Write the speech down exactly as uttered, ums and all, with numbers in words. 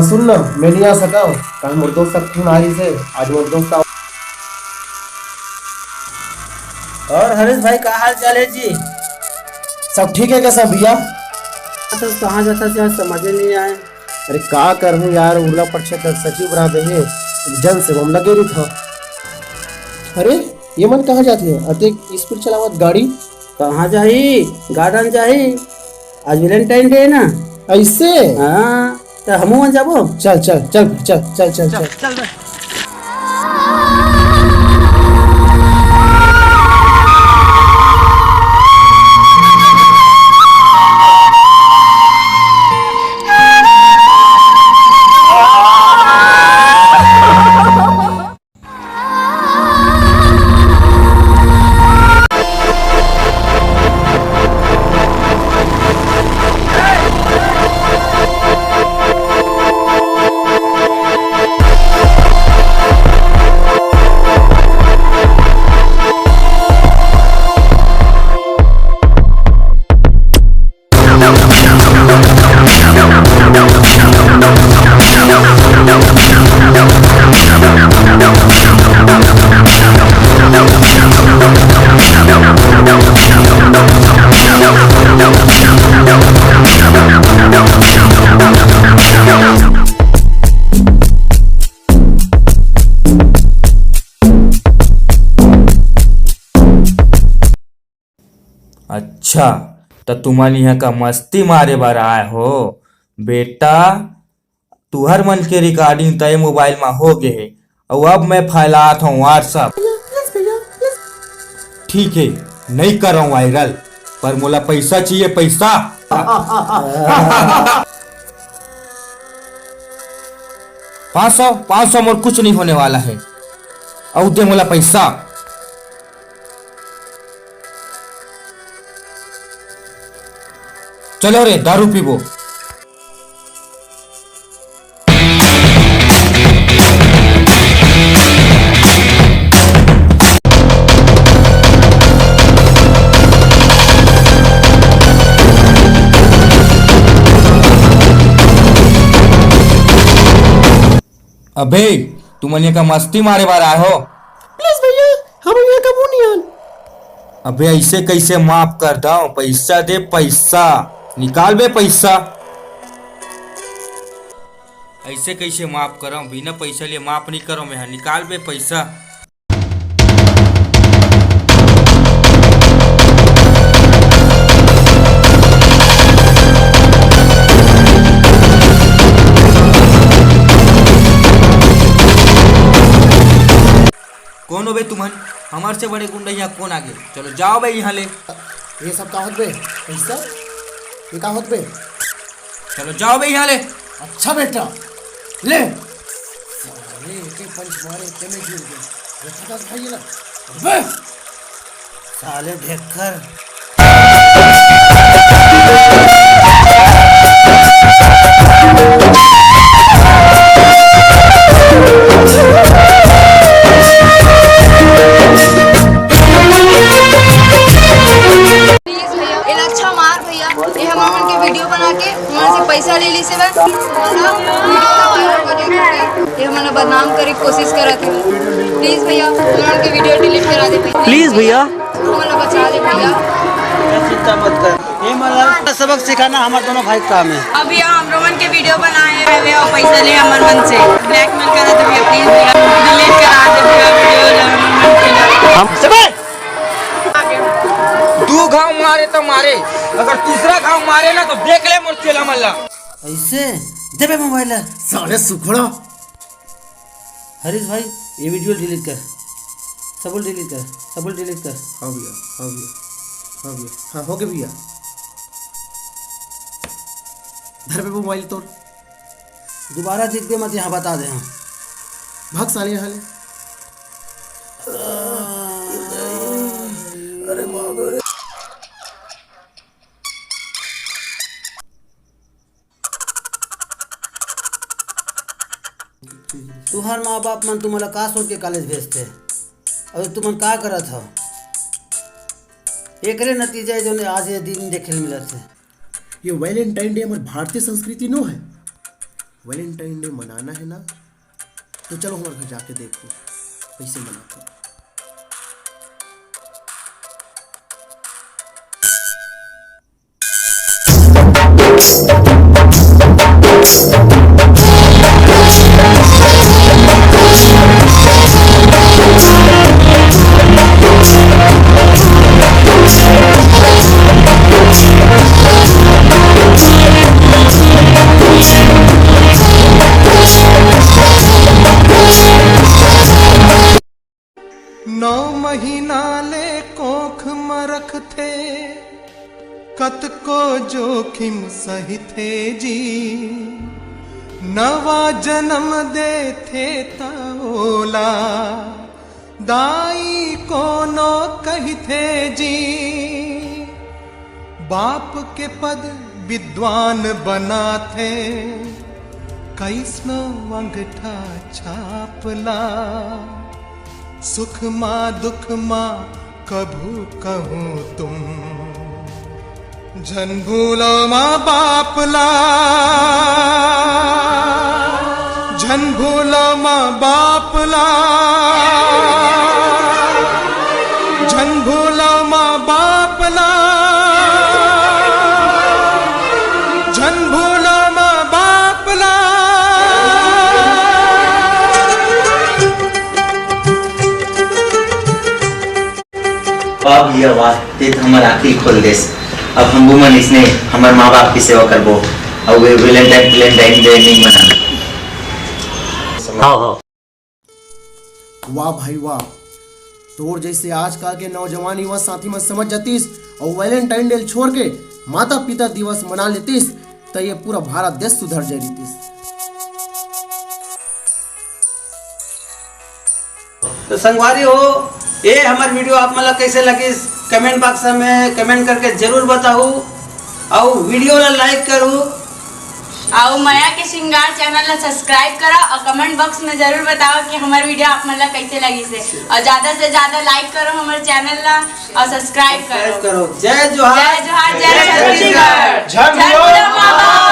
सुन ना, मैं नहीं आ सका हूँ। कल मोर दोस्त सब फोन आ रही से, आज मोर दोस्त आ। और हरीश भाई, का हाल चाल है जी? सब ठीक है कैसा भैया? तो कहाँ जाता से आज समझ में नहीं आए। अरे का करहूँ यार, उरला परीक्षा का सचिव बना दे हे, जन सेवा में लगे रही था। अरे ये मन कहाँ जाती है? अते स्पीड चलावत गाड़ी। कहाँ जाही? गार्डन जाही। आज वैलेंटाइन डे है ना। ऐसे? हाँ, तो हमहू मन जाबो। चल चल चल चल चल चल चल। चल। अच्छा, त तुमन इहाँ का मस्ती मारे बर आए हो? बेटा, तुहर मन के रिकॉर्डिंग तय मोबाइल मा हो गे हे, अउ अब मैं फैलात हूँ WhatsApp। ठीक है, नहीं करव वायरल, पर मोला पैसा चाहिए, पैसा। पाँच सौ, पाँच सौ मोर कुछ नहीं होने वाला है, अउ दे मोला पैसा। चलो रे, दारू पीबो। अबे, तुमन ये का मस्ती मारे बर आए हो? प्लीज भैया, हम ये कबू नहीं आन। अबे, ऐसे कैसे माफ कर दो? पैसा दे, पैसा निकाल बे, पैसा। ऐसे कैसे माफ करो? बिना पैसा लिए माफ नहीं करो मैं। निकाल बे पैसा। कौन हो बे तुमन? हमर से बड़े गुंडा यहाँ कौन आगे? चलो जाओ बे यहाँ ले। ये सब का होत बे? पैसा? ये का होत बे? चलो जाओ बे यहाँ ले। अच्छा बेटा, ले। साले एके पंच मारे, एके में गिर गया। देखा था भाई ये ना। बे! साले ढेकर। प्लीज भैया, एला अच्छा मार भैया, ये हमन मन के वीडियो बना के हमन से पैसा ले ली से बस। ये हमन ला बदनाम करे के कोशिश करत हे। प्लीज भैया, हमन मन के वीडियो डिलीट करा दे भैया। प्लीज भैया। हमन ला बचा ले भैया। चिंता मत कर, ये मला सबक सिखाना हमारे दोनों भाई के काम है। अभी हम रोमन के वीडियो बनाए हुए और पैसा ले हमर मन से ब्लैकमेल करत हे भैया, प्लीज भैया डिलीट करा दे भैया वीडियो हमर मन से। हम दू घाव मारे तो मारे, अगर तीसरा घाव मारे ना तो देख ले मोर चेला मल्ला। ऐसे देबे मोबाइल ला। साले सुखड़ा। हरीश भाई, ये वीडियो डिलीट कर, सबुल डिलीट कर, सबुल डिलीट कर। हाँ भैया, हाँ भैया, हाँ भैया, हाँ हो गया भैया। धर बे मोबाइल तोर। दोबारा दिखबे मत यहाँ, बता दे। हाँ, भाग साले यहाँ ले। अरे बाप रे। तुहर माँ बाप मन तुमला का सोच के कॉलेज भेजथे? अउ तुमन का करत हव? एकरे नतीजा हे, जोन आज ये दिन देखे ल मिलत हे। ये वैलेंटाइन डे हमर भारतीय संस्कृति नो है। वैलेंटाइन डे मनाना है ना? तो चलो हमारे घर जाके देखो कैसे मनाते हैं। नौ महीना ले कोख म रखथे, कतको जोखिम सहिथे जी। नवा जन्म देथे त ओला दाई कोनो कहिथे जी। बाप के पद विद्वान बनाथे, कइसनो अंगठा छाप ला। सुख मा दुख मा कभू कहूँ तुम, झन भूलो मा बाप ला, झन भूलो मा बाप ला, झन भूलो मा बाप ला, झन भूलो मा बाप ला। वाह भैया वाह, ते तो हमर आँखी खोल देस। अब हम मन इसने हमर माँ बाप की सेवा करबो, अउ वे वैलेंटाइन वैलेंटाइन डे नहीं मनाना। हाँ हाँ। वाह भाई वाह, तोर जैसे आजकल के नौजवान युवा साथी मन समझ जातिस अउ वैलेंटाइन डे छोड़ के माता पिता दिवस मना लेतिस, त ये पूरा भारत देश सुधर जाय रहितिस। तो संगवारी हो, ये हमर वीडियो आप मन ला कैसे लगिस, कमेंट बॉक्स में कमेंट करके जरूर बताओ, और वीडियो ला लाइक करो। और मया के श्रृंगार चैनल ला सब्सक्राइब करा और कमेंट बॉक्स में जरूर बताओ कि हमार वीडियो आप मन ला कैसे लगिस है। और ज्यादा से ज्यादा लाइक करो हमारे चैनल ला और सब्सक्राइब करो। सब्सक्राइब करो। जय जोहार। जय जोहार, जय छत्तीसगढ़। झन भूलो माँ बाप।